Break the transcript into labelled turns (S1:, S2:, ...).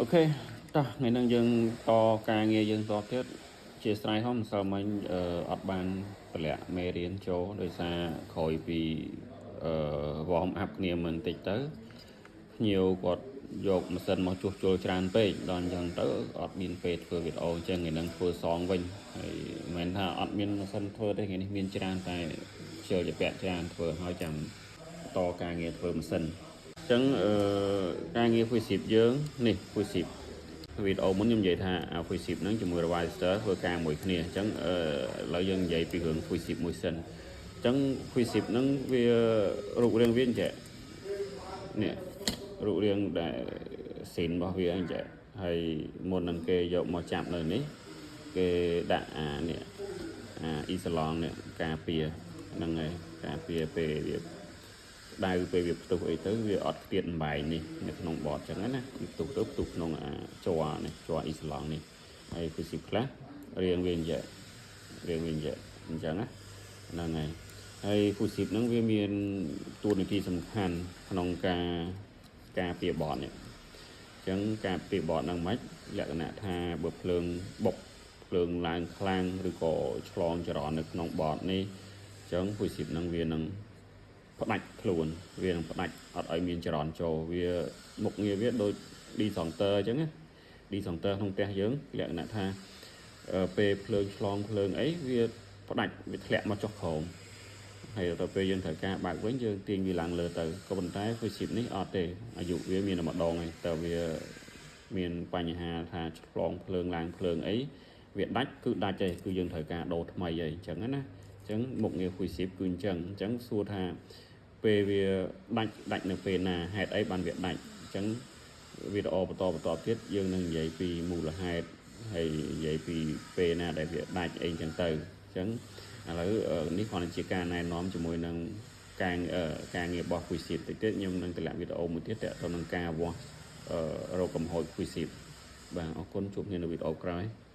S1: OK តោះថ្ងៃនេះយើងតការងារយើងតទៀតជាស្រ័យហមម្សិលមិញអឺអត់បានតម្លាក់មេរៀនចូលដោយសារក្រោយពីអឺ warm up គ្នាមិនតិចទៅភ្ញៀវគាត់យកម៉ាស៊ីនមកជួសជុលច្រើនពេកដល់អញ្ចឹងទៅអត់មានពេលធ្វើវីដេអូអញ្ចឹងថ្ងៃហ្នឹងធ្វើសងវិញហើយមិនមែនថាអត់មានម៉ាស៊ីនធ្វើទេថ្ងៃនេះមានច្រើនតែខ្ជិលជាពាក់ច្រើនធ្វើឲ្យចាំតការងារធ្វើម៉ាស៊ីនអញ្ចឹងអឺការងារ fusible យើងនេះ fusible វីដេអូមុនខ្ញុំនិយាយថាអា fusible ហ្នឹងជាមួយ resistor ធ្វើការមួយគ្នាអញ្ចឹងអឺឥឡូវយើងនិយាយពីរឿង fusible មួយសិនអញ្ចឹង fusible ហ្នឹងវារូបរាងវាអញ្ចឹងនេះរូបរាងដែលស៊ីនរបស់វាអញ្ចឹងហើយមុននឹងគេយកមកចាប់នៅនេះគេដាក់អានេះអាអ៊ីសាឡង់នេះការពារហ្នឹងហើយការពារពេលវា ដៅពេលវាផ្ទុះអីទៅវាអត់ខ្ទាតអំបែងនេះនៅក្នុងបតចឹងណាវាផ្ទុះទៅផ្ទុះក្នុងអាជ័រនេះជ័រអ៊ីស្លង់នេះហើយ fusible ខ្លះរៀងវាអញ្ចឹងរៀងវាអញ្ចឹងអញ្ចឹងណាហ្នឹងហើយហើយ fusible ហ្នឹងវាមានតួនាទីសំខាន់ក្នុងការការពារបតនេះអញ្ចឹងការពារបតហ្នឹងមិនលក្ខណៈថាបើភ្លើងបុកភ្លើងឡើងខ្លាំងឬក៏ឆ្លងចរន្តនៅក្នុងបតនេះអញ្ចឹង fusible ហ្នឹងវានឹង ផ្ដាច់ខ្លួនវានឹងផ្ដាច់អត់ឲ្យមានចរន្តចូលវាមុខងារវាដូច disjoncteur អញ្ចឹងណា disjoncteur ក្នុងផ្ទះយើងលក្ខណៈថាអឺពេលភ្លើងឆ្លងភ្លើងអីវាផ្ដាច់វាធ្លាក់មកចុះក្រោមហើយទៅពេលយើងត្រូវការបើកវិញយើងទាញវាឡើងលើទៅក៏ប៉ុន្តែ fusible នេះអត់ទេអាយុវាមានតែម្ដងឯងតើវាមានបញ្ហាថាឆ្លងភ្លើងឡើងភ្លើងអីវាដាច់គឺដាច់ឯងគឺយើងត្រូវការដូរថ្មីឯងអញ្ចឹងណាអញ្ចឹងមុខងារ fusible គឺអញ្ចឹងអញ្ចឹងសួរថា ពេលវាដាច់ដាច់នៅពេលណាហេតុអីបានវាដាច់អញ្ចឹងវីដេអូបន្តបន្តទៀតយើងនឹងនិយាយពីមូលហេតុហើយនិយាយពីពេលណាដែលវាដាច់អីអញ្ចឹងទៅអញ្ចឹងឥឡូវនេះគ្រាន់តែជាការណែនាំជាមួយនឹងការការងាររបស់ fusible តិចទៀតខ្ញុំនឹងតម្លាក់វីដេអូមួយទៀតទាក់ទងនឹងការវាស់រកកំហុស fusible បាទអរគុណជួបគ្នានៅវីដេអូក្រោយ។